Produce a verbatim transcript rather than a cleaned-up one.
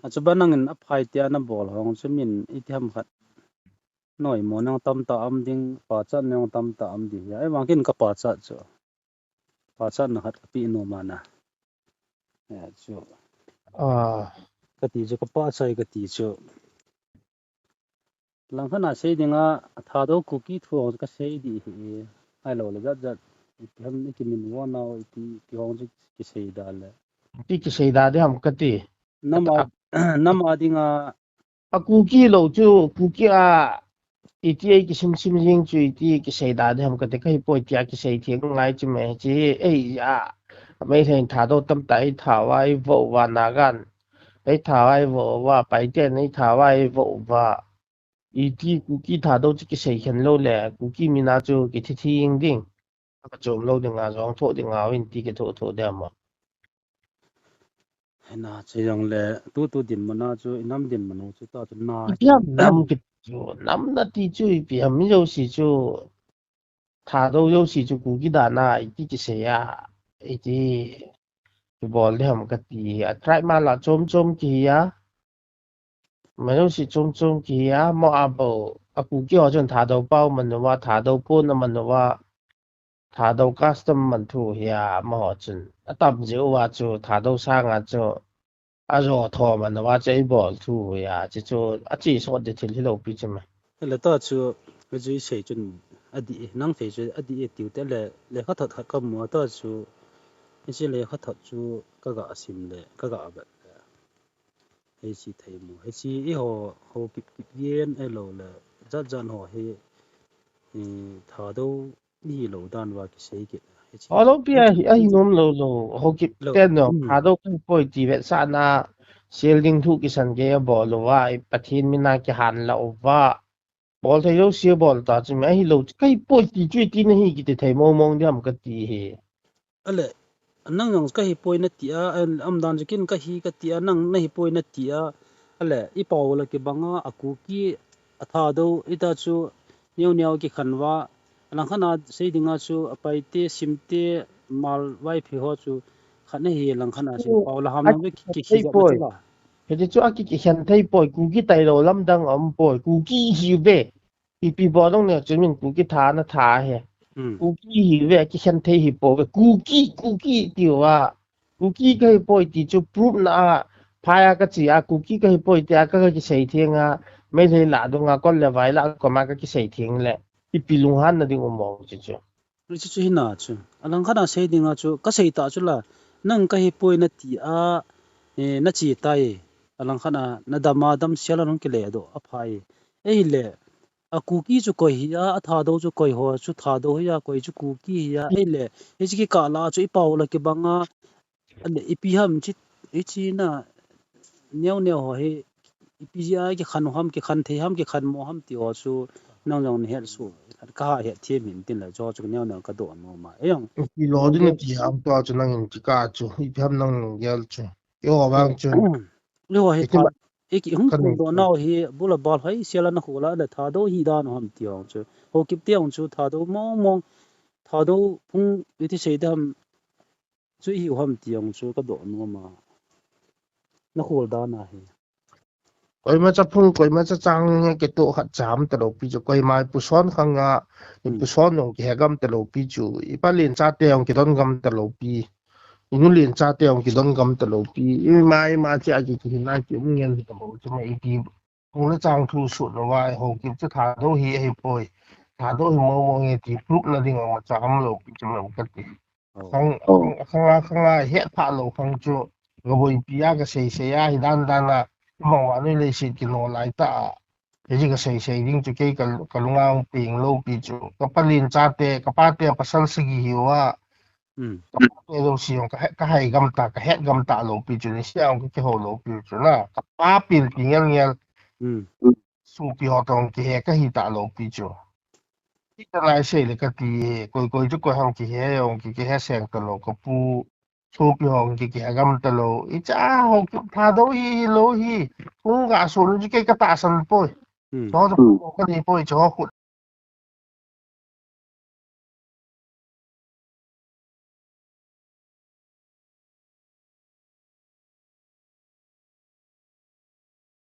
Achu ba nangin aphai tia nabol hong chu min itiham khat. Noimo nang tamtah um ding, pachat nang tamtah um ding. Ahivang ken ka pachat chu. Pachatna khat kape nom ana. Achu. Ah. Kati chu ka pachat kati chu. Langkhat a sei dinga, Thadou Kuki thu hong kasei ding ahi. Ahilou le jat jat. Itiham ikiminvo nau iti, iti hong chu kisei da le. Iti kisei da ding ham kati. Nama, nama dinga. A Kuki lou chu, Kuki a, iti ei kisim sim jing chu, iti kisei da ding ham kati, ka hipoi tia kisei thei ngai chu me, chu ei a, Meitei in Thadou tamtah ei thao a, ei vo uva Nagan. Ei thao a, ei vo uva, Paiten ei thao a, ei vo uva. Iti Kuki Thadou chu kisei khen lou le, Kuki mina chu kithi thi jing ding. Ka chom lou dinga, jong tho dinga, vin ti kitho tho ding ama. Hena, che jong le, tutu dinmun a chu, inam dinmun u chu, ta chu na. Ipi ham nam kiti chu, nam nati chu, ipi ham mi jouse chu, Thadou jouse chu, Kuki dan a, iti kisei a, iti, kibol ding ham kati, a tribe ma la chom chom kihi a, Manu si chom chom kihi a, mo a bou, a Kuki ho chun Thadou pau man uva, Thadou pon aman uva, Thadou custom man thu hi a, amaho chun. Atam jeh uva chu, Thadou sanga chu, ajo tho man uva chu, eibol thu hi a, chu chu, ache sot ding thil hilou pi chu ma. Hile ta chu, ajui sei chun, adih e, nang sei chu, adih e, tiu te le, lekhathot khat kamu a ta chu, hiche lekhathot chu, kaga sim le, kaga vet le. Hiche thei mo. Hiche eiho, ho kip kip yen ahilou le, jat jat ho hi, eh, Thadou ihi lou dan uva kisei kit. Hiche. Ho lou pi ahi, ahi nom lou lou, ho kip lou. Ten no, hmm. Thadou kahipoi ti vetsahna, sel ding thu kisan gei abol uva, i Pathen mina kihan la uva. Bol thei jouse bol ta chu, mi ahilou chu, kahipoi ti chu iti nahi kiti thei mong mong ding ham kati hi. Ale, nang jong kahipoi nati a, am dan chu ken kahi kati a, nang nahipoi nati a. Ale, i pau la kibang a, a Kuki, a Thadou, ita chu, neo neo kikhen uva, langkhat a sei dinga chu, a Paite, Simte, Hmar, Vaiphei ho chu, khat nahi langkhat a sei, pau la ham nang ve ki, ki, ki, ki, ki, ki, Hiti chu akikhen thei poi, Kuki tailou lamdang aumpoi, Kuki ihiuve. Ipi bol dong ne chu min Kuki tha natha ahi. Hmm. Kuki ihiuve, akikhen thei hipouve. Kuki, Kuki tiuva. Kuki kahipoi ti chu proof na a, phai a kache a, Kuki kahipoi tia ka, kakisei theng a, Meitei lah dunga kol le vai lah koma kakisei theng le. Ipi lunghanna ding um mo chu chu. Hichu chu hina chu. Alangkhat a sei dinga chu, kasei ta chu la, nang kahipoi nati a, eh, nache tai. Alangkhat a, nadam a, damsel a nung kile doh, aphai. Ahile, a Kuki chu koi hi a, a Thadou chu koi ho, chu Thadou hi a, koi chu Kuki hi a, ahile, hiche kikah la chu, i pau la kibang a, Ale, ipi ham chi, ichi na, neo neo ho hi, ipi jeh a kikhen u ham, kikhen thei ham, kikhen mo ham ti ho chu, nang jong nahet su, kaha het them hin tin la, chu chu neo neo kadoh nom a. Ei jong. Ipi lo ding nati ham tua chu nangin kikah chu, ipi ham nang gel chu. Eiho vang chu. Eiho hi, iti ma, i kihung kihung doh nau hi, bula bal hoi, sela na khula, le Thadou hi dan u ham ti ho chu. Haokip te jong chu, Thadou mong mong, Thadou phung, iti sei dam, Chu ihiu ham ti jong chu kadoh nom a. Na khol dan ahi. Koima cha phung, koima cha chang nge kitoh khat cham talou pi chu, koima i puson khang a, i puson jong kihe gam talou pi chu, i palen chate jong kidon gam talou pi, i nulen chate jong kidon gam talou pi, ima ima cha ki, kihin a kium ngen talou chu ma iti. Hung le chang thu sut lou va, Haokip chu Thadou hi ahipoi. Thadou hi momo nge ti proof na ding a ma cham lou pi chu ma kati. Khang, khang, khang a, khang a, het pha lou khang chu. Ka boipi a, ka sei sei a, hi dan dan a. Mong va noi leiset kino lai ta a. Hiche ka sei sei ding chu kei ka, ka lunga hung peng lou pi chu. Ka palen chate, ka pate pasal sagi hiu a. Ka pate lou si jong ka he, ka hai gam ta, ka het gam ta lou pi chu. Ni sia jong ka kihou lou pi chu na. Ka pa pil pi ngel ngel. Supi ho tong kihe ka hi ta lou pi chu. Hita lai sei le kati, koi koi chu koi ham kihe jong ki, kihe seng talou, ka pu sopi ho ki, kihe gam talou. Icha ho ki Thadou hi, hilou hi. Kung ga so lu chu kei ka tahsan poi. Cho chu kani poi, cho khu